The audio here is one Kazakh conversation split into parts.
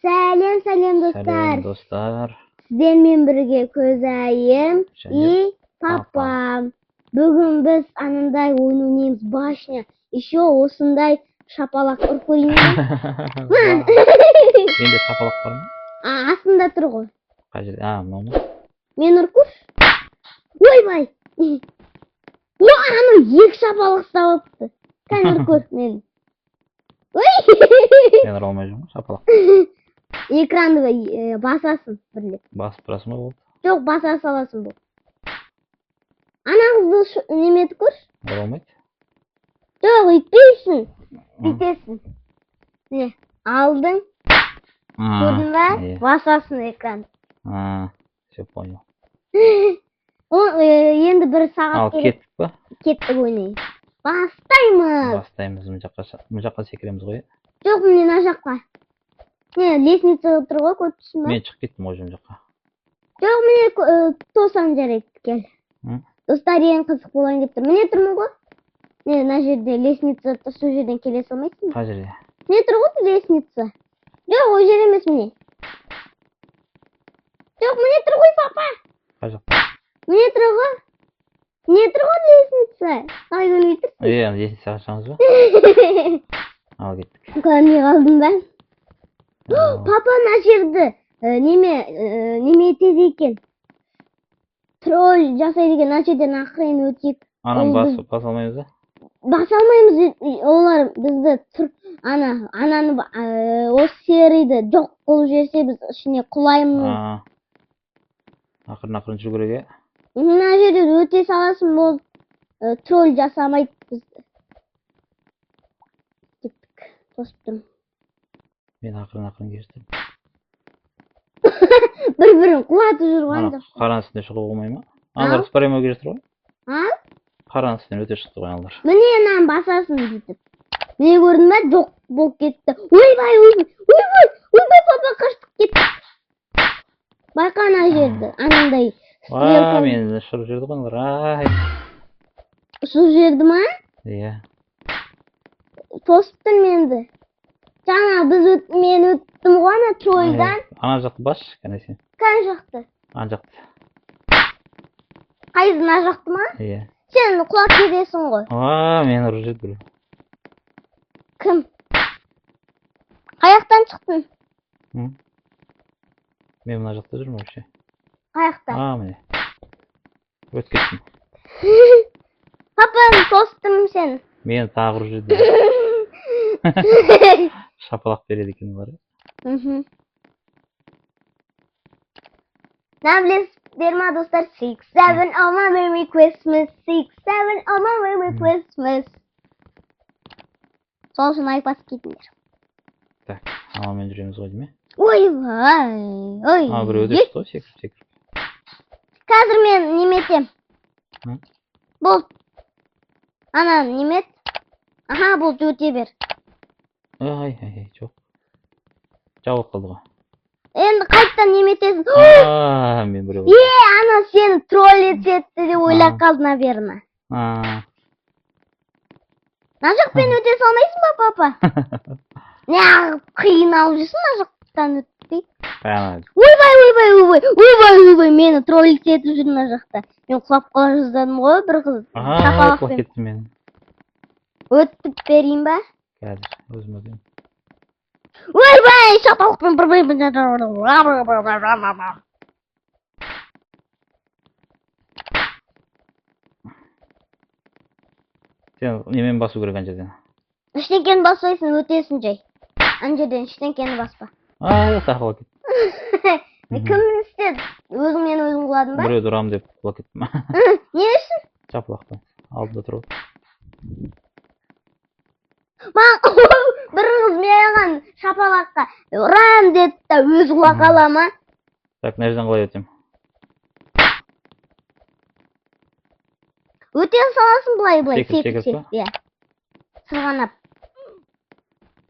Сәлем, сәлем достар. Сәлем достар. Сіздермен бірге Көзайым Және и папам. Бүгін біз анандай ойын ойнаймыз, башня. Еще осындай шапалақ ұрып көрейін бе? Менде шапалақ бар ма? А, астында тұр ғой. Қай жерде? А, мынау ма? Мен ұрып көрші. Ойбай! О, анау екі шапалақ ұстап алыпты. Кәне ұрып көр мені. Ой! Мен ұра алмай жүрмін ғой шапалақ. Экранды басасың бірлеп. Басып тұрасың ба болды? Жоқ, баса саласың болды. Ана қызды неметіп көрші. Ұра алмайды. Жоқ, өйтпейсің. Бүйтесің. Міне, алдың. Көрдің ба? Иә. Басасың экранды. А, все понял. О, енді бір сағат Ал керек. кеттік па? Кеттік ойнайық. Бастаймыз. Бастаймыз, мына жаққа, мына жаққа секіреміз ғой, иә? Жоқ, міне мына жаққа. Не, лестница тұр ғой, көріп тұрсың ба? Мен шығып кеттім ғой мына жаққа. Жоқ, міне тосаң жарайды, кел. М? Достар, ең қызық болайын деп тұр. Міне тұрмын ғой. Міне мына жерде лестница тұр, сол жерден келе салмайсың ба? Қай жерде? Міне тұр ғой лестница. Жоқ, ол жер емес міне. Жоқ, міне тұр ғой, папа. Қай жақта? Міне тұр ғой. Міне тұр ғой лестница. Қалай көрмей тұрсың? Е, ана лестницаға шығамыз ба? Ал кеттік. Көрмей қалдың ба? Ал. Папа мына жерді неме етеді екен. Тролль жасайды екен, мына жерден ақырын өтейік. Ананы Ол баса алмаймыз ба? Баса алмаймыз, олар бізді тұр, ананы осы серыйды жоқ қылып жіберсе, біз ішіне құлаймыз. А, ақырын ақырын жүру керек, иә? Мына жерден өте саласың, болды. Тролль жасамайды бізді. Кеттік, тосып тұрмын. Мен ақырын ақырын келе. Бір-бірін құлатып жүр ғой Ана анда. қараның үстіне шығуға болмай ма? Аналар спарема келе жатыр ғой. А? Қараның үстінен өте шықты ғой аналар. Міне мынаны басасың бүйтіп. Міне көрдің бе? Жоқ болып кетті. Ойбай, ойбай, ойбай, ойбай, папа қаштық кетті. Байқа ана жерді, анандай Aa, стрелка. мені ұшырып жіберді ғой аналар. Ай. Ұшырып жіберді ма? Иә. Тосып тұрмын енді. Жаңа мен өттім ғой ана тролльдан. Иә. Ана жақты басшы, кәне сен. Қай жақты? Ана жақты. Қайсы, мына жақты ма? Иә. Сен құлап кетесің ғой. Aa, мені ұрып жіберді біреу. Кім? Қай жақтан шықтың? М? Мен мына жақта жүрмін вообще. Қай жақта? А, міне. Өтіп кеттім. Папа, тостым сені. Мені тағы ұрып жіберді. Шапалақ береді екен олар. Мхм. Мына білесіздер ма, достар? 6, 7, oh my Merry Christmas. 6, 7, oh my Merry Christmas. Сол үшін лайк басып кетіңдер. Так, анамен жүреміз ғой деймін, е? Ойбай, ой. А, біреу өте шықты ғой, секіріп, секіріп. Қазір мен неметем. М? Болды. Ана немет. Аха, болды, өте бер. Ай, ай, ай, жоқ. Жабылып қалды ғой. Енді қайтадан неметесің. А, мен біреу. Е, ана сені тролль етті деп ойлап А. қалды, наверное. А. Мына жақпен өте салмайсың ба, папа? Неғып қиналып жүрсің мына жақтан өтпей? Ана. Ойбай, ойбай, ойбай, ойбай, ойбай, мені тролль етіп жүр мына жақта. Мен құлап қала жаздадым ғой, бір қыз Аха, шапалақпен. құлап кеттім мен. Өтіп берейін ба? Қазір, өзім өтемін. Ойбай, шапалақпен бір бір бір. Сен немен басу керек ана жерден? Ештеңкені баспайсың, өтесің жай. Ана жерден ештеңкені баспа. Ай, тағы құлап кеттім. Кім істеді? Өзіңмен өзің құладың ба? Біреуді ұрамын деп құлап кеттім. Не үшін? Шапалақпен. Алдында тұрып. Маған бір қыз маған шапалаққа ұрам деді да өзі құлап қала ма? Так, мына жерден қалай өтемін? Өте саласың былай былай, Секіріп, секіріп, секіріп па? секіріп, иә. Сырғанап.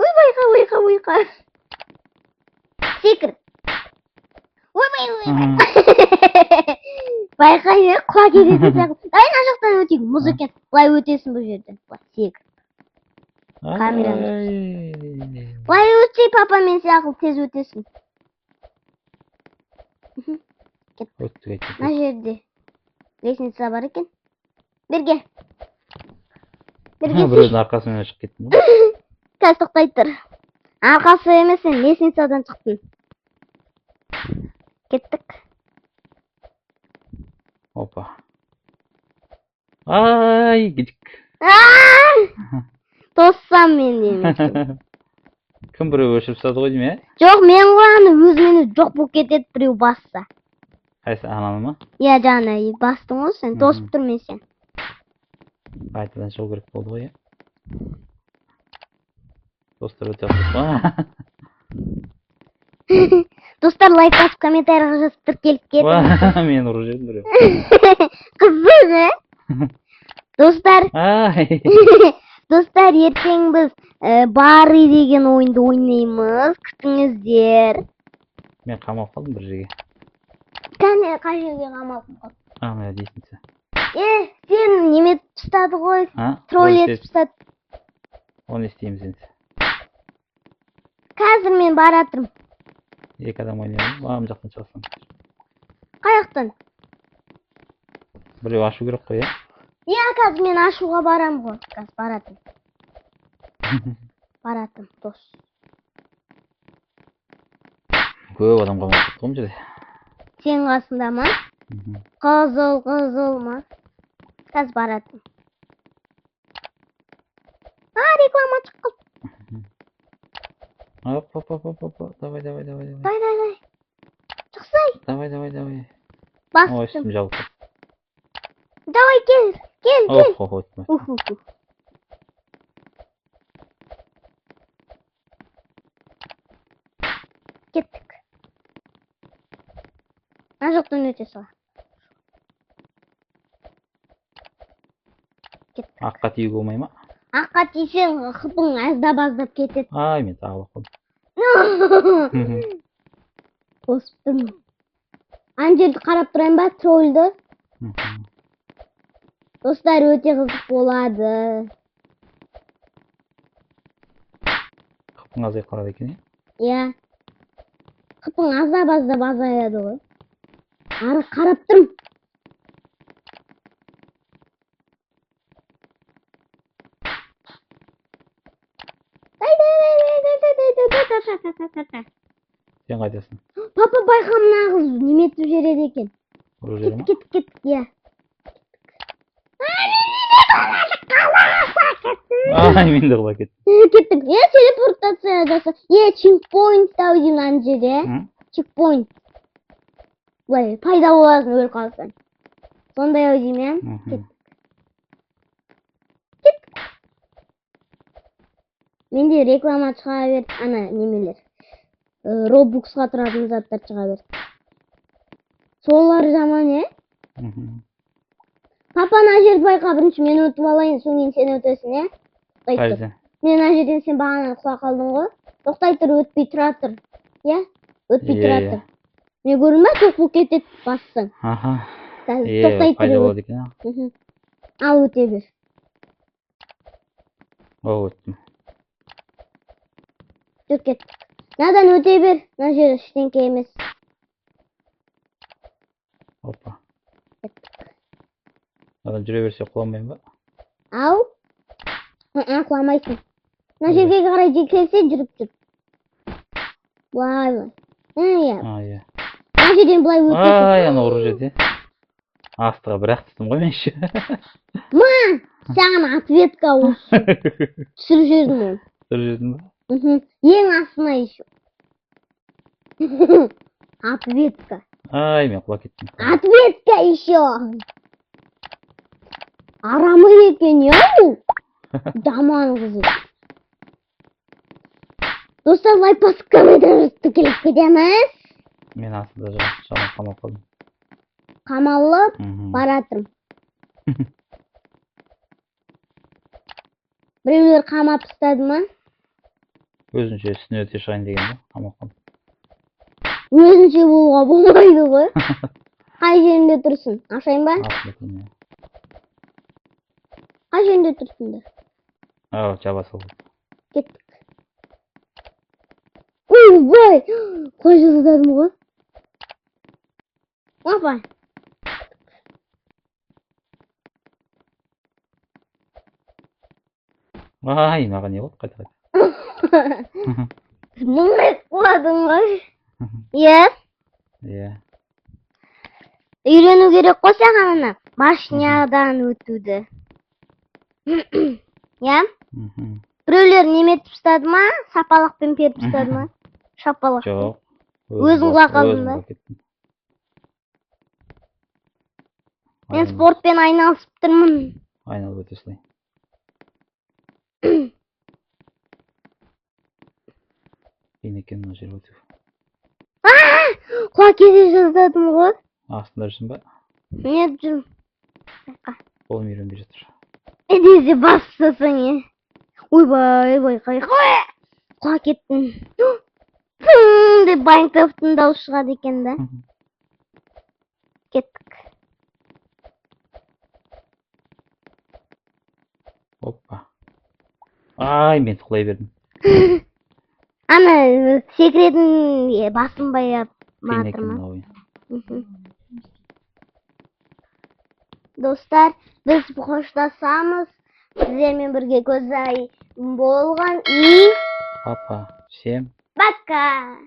Ойбайға, ойға, ойға. Секір. Ойбай, ойбай. Байқай, е, құлап кететін сияқты. Ай, мына жақтан өтейік, мұз екен. Былай өтесің бұл жерден. Былай секір. Камераны. Ай. Былай өтсей, папа, мен сияқты тез өтесің. Өттік әйтеуір. Мына жерде лестница бар екен. Берге. Берге. Біреудің арқасымен шығып кеттім ғой. Қазір, тоқтай тұр. Арқасы емес, сен лестницадан шықтың. Кеттік. Опа. Ай, гидик. Тоссам мен демекші. Кім, біреу өшіріп тастады ғой деймін, иә? Жоқ, мен ғой, аны өзімен өзі жоқ болып кетеді біреу басса. Қайсы, ананы ма? Иә, жаңа бастың ғой сен, тосып тұрмын мен сен. Қайтадан шығу керек болды ғой, иә? Достар, өте қызық. Достар, лайк басып, комментарийға жазып тіркеліп кетіңіз. Мені ұрып жіберді біреу. Қызық, ә? Достар, Ай. достар, ертең біз Барри деген ойынды ойнаймыз. Күтіңіздер. Мен қамалып қалдым бір жерге. Кәне, қай жерге қамалып қалдың? А, мына лестница. Е, сен неме тастады ғой? А? Тролль етіп тастады. Оны істейміз енді. Қазір мен баратырмын. Екі адам ойнаймыз. Мына жақтан шығасың. Қай жақтан? Біреу ашу керек қой, иә? Иә, қазір мен ашуға барамын ғой. Қазір баратырмын. Баратырмын, дос. Көп адам қамалып кетті ғой мына жерде. Сенің қасында ма? Мгм. Қызыл, қызыл ма? Қазір баратырмын. А, реклама шығып қалды. Оп, оп, оп, оп, оп. Давай, давай, давай, давай. Давай, давай, давай. Шықсай. Давай, давай, давай. Ой, Бастым. үстім жабылып қалды. Давай, кел, кел, кел. Ох, ох, өттім. Ух, ух, ух. Кеттік. Ана жақтан өте сал. Кеттік. Аққа тиюге болмай ма? Аққа тисең, хпың аздап аздап кетеді. Ай, мен тағы құлап қалдым. Тосып тұрмын. Ана жерді қарап тұрайын ба, тролльді? Мгм. Достар, өте қызық болады. Хпың азайып қалады екен, иә? Иә. Хпың аздап аздап азаяды ғой. Ары қарап тұрмын. Сен қайдасың? Папа, байқа, мына қыз неметіп жібереді екен. Ұрып жібере ма? Кеттік, кеттік, кеттік, иә. Ай, мен де құлап кеттім. Кеттік. Е, телепортация жаса. Е, чекпоинт тау деймін ана жерде. М? Чекпоинт. Былай пайда боласың өліп қалсаң. Сондай ау деймін, иә? Мгм. Кеттік. Кеттік. Менде реклама шыға берді, ана немелер. Робуксқа тұратын заттар шыға берді. Солар жаман, е? Мгм. Папа, ана жерді байқа, бірінші мен өтіп алайын, содан кейін сен өтесің, е? Тоқтай Қай тұр. жерден? Мен ана жерден, сен бағана құлап қалдың ғой. Тоқтай тұр, өтпей тұра тұр. Иә? Өтпей Иә, тұра иә. тұр. Не көрдің ба, жоқ болып кетеді бассаң. Аха. Қазір Е, тоқтай пайда тұр. болады екен, а? Мгм. Ал, өте бер. О, өттім. Жүр, кеттік. Мынадан өте бер. Мына жер ештеңке емес. Опа. Кеттік. Мынадан жүре берсе құламаймын ба? Ау. Құламайсың. Мына жерге қарай келсе, жүріп жүр. Былай былай. Иә. А, иә. Мына жерден былай өтесің. Ай, ана ұрып жіберді. Астыға бір ақ түстім ғой мен ше. Ма! Саған ответка осы. Түсіріп жібердім оны. Түсіріп жібердің ба? Мхм. Ең астына еще. Ответка. Ай, мен құлап кеттім. Ответка еще. Арамы екен, иә бұл? Жаман қыз. Достар, лайк басып, комментарий жазып тіркеліп кетеміз. Мен астында жаман қамалып қалдым. Қамалып Мгм. баратырмын. Біреулер қамап тастады ма? Өзінше үстіне өте шығайын деген да, қамалып қалдым. Өзінше болуға болмайды ғой. Қай жерінде тұрсың? Ашайын ба? Астында тұрмын, иә. Қай жерінде тұрсыңдар? Ау, жаба сал. Кеттік. Ойбай, қой жаздадым ғой. Опа. Ай, маған не болды? Қайта, қайта. Мұңайып құладың ғой. Иә? Иә. Үйрену керек қой саған ана башнядан өтуді. Иә? Мхм. Біреулер неметіп тастады ма? Сапалақпен періп тастады ма? Шапалақ. Жоқ. Өзің құлап қалдың ба? Өзім құлап кеттім. Мен спортпен айналысып тұрмын. Айналып өте салайын. Қиын екен мына жер өту. Құлап кете жаздадым ғой. Астында жүрсің ба? Не жүрмін? Қолым үйренбей жатыр. Әдейі басып тастасаң, е. Ойбай, ойбай, қай құлап кеттім. Пың деп Майнкрафттың дауысы шығады екен да. Кеттік. Опа. Ай, мен құлай бердім. Ана секіретін басынбай Қиын жатыр екен ма? мына ойын. Достар, біз қоштасамыз. Сіздермен бірге Көзай болған и Папа, всем пока.